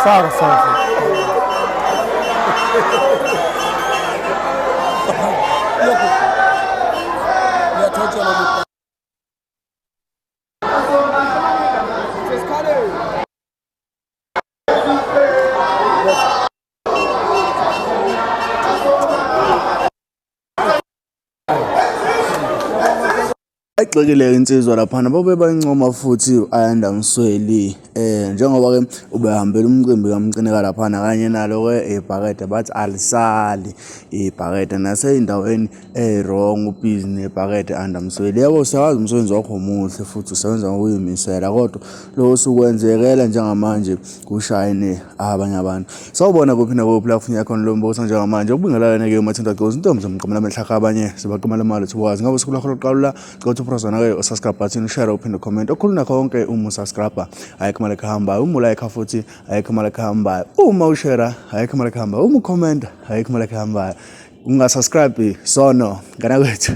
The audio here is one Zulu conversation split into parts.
Faka faka. Iyathotshelwa. Ayigxekile insizwa laphana babe bayincoma futhi u-Ayanda Msweli njengoba-ke ubehambela umcimbi kaMcineka laphana kanye nalo-ke ibhakede bathi alisali ibhakede nasey'ndaweni e-wrong ubhizi nebhakede Ayanda Msweli. Yebo, siyawazi umsebenzi wakho muhle futhi usebenza ngokuy'misela kodwa lokhu osukwenzekela njengamanje kushayine abanye abantu. Sawubona kuphi nakuphi la kufuneka khona lo mbuso njengamanje ukubingelelana-ke umathinta gcozi intombi zomqamela amehlaka abanye zibaqamela imali thukazi ngabe usuku lwakho lokuqala cela ukuthi upress ke usubscribe button ushare uphinde comment okukhulu nakho konke uma usubscribe ayikho imali ekuhambayo uma ulike futhi ayikho imali ekuhambayo uma ushare ayikho imali ekuhambayo uma ucomment ayikho imali ekuhambayo ungasubscribe sono ngana kwethu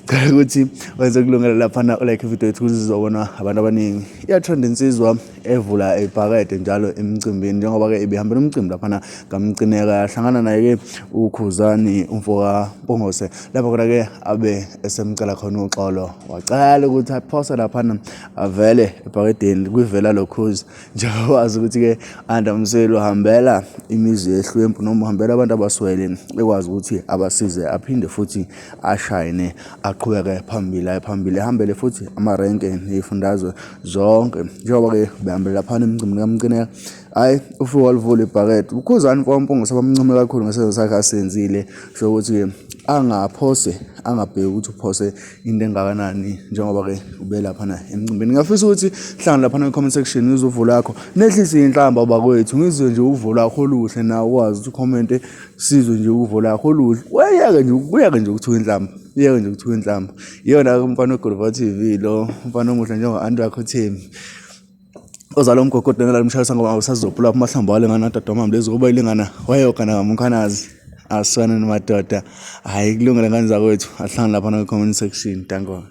cela ukuthi wenze kulungela laphana ulike ividiyo yethu ukuze izobonwa abantu abaningi iyatrend insizwa evula ibhakede njalo emcimbini njengoba-ke ibihambela umcimbi laphana kaMcineka yahlangana naye-ke uKhuzani umfo kaMpungose lapho khona-ke abe esemcela khona uxolo wacela ukuthi aphose laphana avele ebhakedeni kwivela lokhuzi njengoba wazi ukuthi-ke Anda Msweli uhambela imizi yehlwempu noma uhambela abantu abaswele ekwazi ukuthi abasize aphinde futhi ashayine aqhubeke phambili aye phambili ehambele futhi amarenke ney'fundazwe zonke njengoba-ke behambele laphana emcimbini kaMcineka hhayi ufike walivula ibhakede uKhuzani mfowampungu sebamncome kakhulu ngesenzo sakhe asenzile sho ukuthi-ke angaphose angabheki ukuthi uphose into engakanani njengoba-ke ube laphana emcimbini ngiyafisa ukuthi hlangane laphana kwi-comment section ngizwe uvo lwakho nehlise iy'nhlamba bakwethu ngizwe nje uvo lwakho oluhle nawe ukwazi ukuthi ukhomente sizwe nje uvo lwakho oluhle uyeke nje uyeke nje ukuthuka inhlamba uyeke nje ukuthuka inhlamba iyona-ke umfana wegolova TV lo umfana omuhle njengo-anti wakho Thembi ozala umgogodo nalala umshayisa ngoba awusazophula amahlambo alingana dadwa lezi kuba ilingana wayogana ngamkhwanazi asifane namadoda hhayi kulungele ngane zakwethu ahlangane laphana kwi-comment section danko.